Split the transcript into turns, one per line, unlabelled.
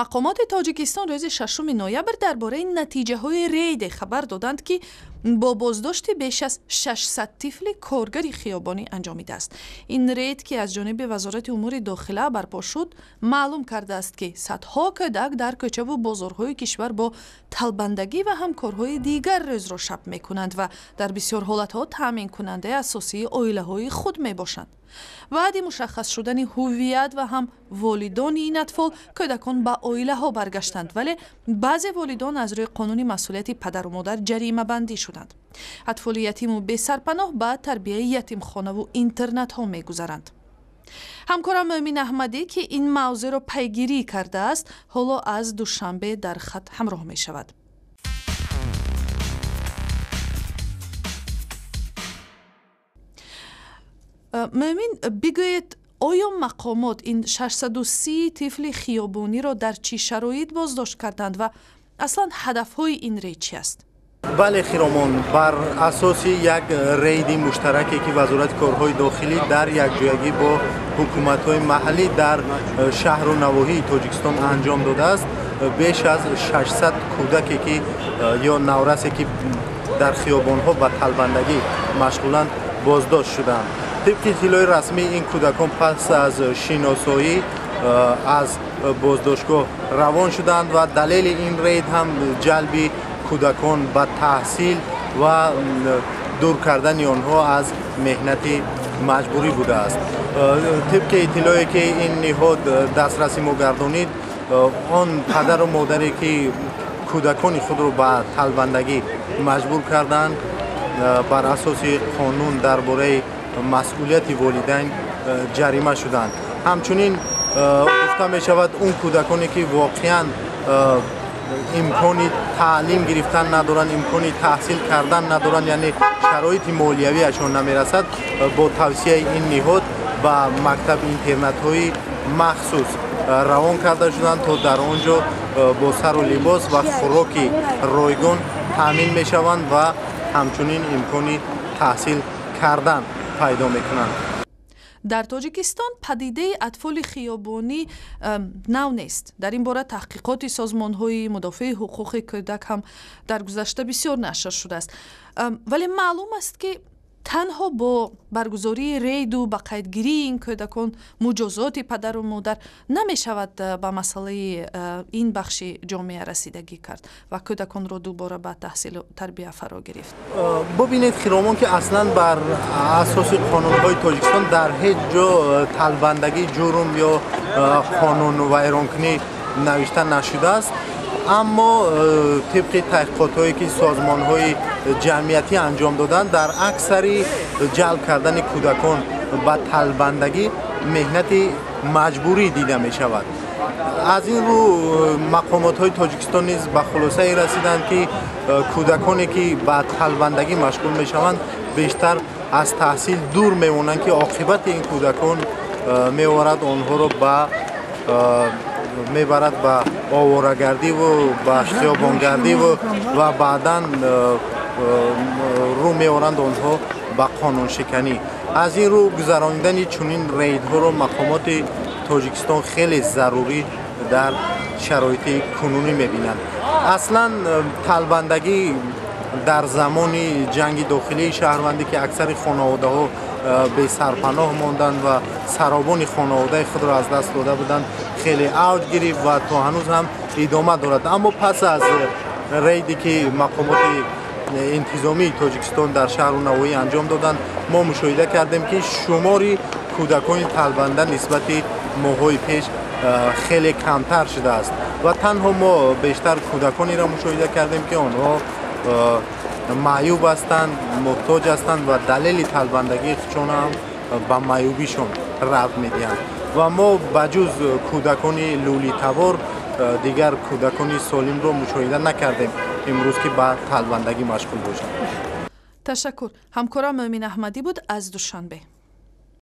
Мақомоти Тоҷикистон рӯзи 6 ноябр дар бораи натиҷаҳои рейде хабар доданд, ки бо боздошти беш аз 600 тифли коргари хиёбонӣ анҷомидааст. Ин рейд, ки аз ҷониби Вазорати умури дохила барпо шуд, маълум кардааст, ки садҳо кӯдак дар кӯчаву бозорҳои кишвар бо талбандагӣ ва ҳамкорҳои дигар рӯзро шаб мекунанд ва дар бисёр ҳолатҳо таъминкунандаи асосии оилаҳои худ мебошанд. Баъди мушаххас шудани ҳуввият ва ҳам волидони ин атфол, кӯдакон ба оилаҳо баргаштанд, вале баъзе волидон аз рӯи қонуни масъулияти падару модар ҷаримабандӣ шуданд. Атфоли ятиму бесарпаноҳ ба тарбияи ятимхонаву интернатҳо мегузаранд. Ҳамкорам Мӯъмин Аҳмадӣ, ки ин мавзӯъро пайгирӣ кардааст, ҳоло аз Душанбе дар хат ҳамроҳ мешавад. Мӯъмин, бигӯед, оё мақомот ин 630 тифли хиёбониро дар чӣ шароит боздошт карданд ва аслан ҳадафҳои ин рейд чи аст?
Бале, Хиромон, бар асоси як рейди муштараке, ки Вазорати корҳои дохилӣ дар якҷоягӣ бо ҳукуматҳои маҳаллӣ дар шаҳру навоҳии Тоҷикистон анҷом додааст, беш аз 600 кӯдаке ки ё наврасе ки дар хиёбонҳо ба талбандагӣ машғуланд, боздошт шуданд. Тибқи иттилои расмӣ, ин кӯдакон пас аз шиносоӣ аз боздоштгоҳ равон шуданд ва далели ин рейд ҳам ҷалби кӯдакон ба таҳсил ва дур кардани онҳо аз меҳнати маҷбурӣ будааст. Тибқи иттилое ки ин ниҳод дастраси мо гардонид, он падару модаре ки кӯдакони худро ба талбандагӣ маҷбур карданд, бар асоси қонун дар бораи масъулияти волидайн ҷарима шуданд. Ҳамчунин гуфта мешавад, он кӯдаконе ки воқеан имкони таълим гирифтан надоранд, имкони таҳсил кардан надоранд, яъне шароити молиявиашон намерасад, бо тавсияи ин ниҳод ба мактаб интернатҳои махсус равон карда шуданд, то дар он ҷо бо сару либос ва хӯроки ройгон таъмин мешаванд ва ҳамчунин имкони таҳсил кардан пайдо мекунанд.
Дар Тоҷикистон падидаи атфоли хиёбонӣ нав нест. Дар ин бора таҳқиқоти созмонҳои мудофиаи ҳуқуқи кӯдак ҳам дар гузашта бисёр нашр шудааст. Вале маълум аст, ки танҳо бо баргузории рейду ба қайдгирии ин кӯдакон, муҷозоти падару модар намешавад ба масъалаи ин бахши ҷомеа расидагӣ кард ва кӯдаконро дубора ба таҳсилу тарбия фаро гирифт.
Бубинед, Хиромон, ки аслан бар асоси қонунҳои Тоҷикистон дар ҳеҷ ҷо талбандагӣ ҷурм ё қонунвайронкунӣ навишта нашудааст. Аммо тибқи таҳқиқотҳое ки созмонҳои ҷамъиятӣ анҷом доданд, дар аксари ҷалб кардани кӯдакон ба талбандагӣ меҳнати маҷбурӣ дида мешавад. Аз ин рӯ мақомотҳои Тоҷикистон низ ба хулосае расиданд, ки кӯдаконе ки ба талбандагӣ машғул мешаванд, бештар аз таҳсил дур мемонанд, ки оқибати ин кӯдакон меоварад онҳоро ба мебарад ба оворагардиву ба хиёбонгардиву ва баъдан рӯ меоранд онҳо ба қонуншиканӣ. Аз ин рӯ гузаронидани чунин рейдҳоро мақомоти Тоҷикистон хеле зарурӣ дар шароити кунунӣ мебинанд. Аслан талбандагӣ дар замони ҷанги дохилии шаҳрвандӣ, ки аксари хонаводаҳо бесарпаноҳ монданд ва саробони хонаводаи худро аз даст дода буданд, хеле авҷ гирифт ва то ҳанӯз ҳам идома дорад. Аммо пас аз рейде ки мақомоти интизомии Тоҷикистон дар шаҳру навоҳӣ анҷом доданд, мо мушоҳида кардем, ки шумори кӯдакони талбанда нисбати моҳҳои пеш хеле камтар шудааст ва танҳо мо бештар кӯдаконеро мушоҳида кардем, ки онҳо маъюб ҳастанд, муҳтоҷ ҳастанд ва далели талбандагии худшон ҳам ба маъюбишон рабт медиҳанд. Ва мо ба ҷуз кӯдакони лӯлитабор дигар кӯдакони солимро мушоҳида накардем имрӯз, ки ба талбандагӣ машғул бошанд.
Ташаккур. Ҳамкорам Мӯъмин Аҳмадӣ буд аз Душанбе.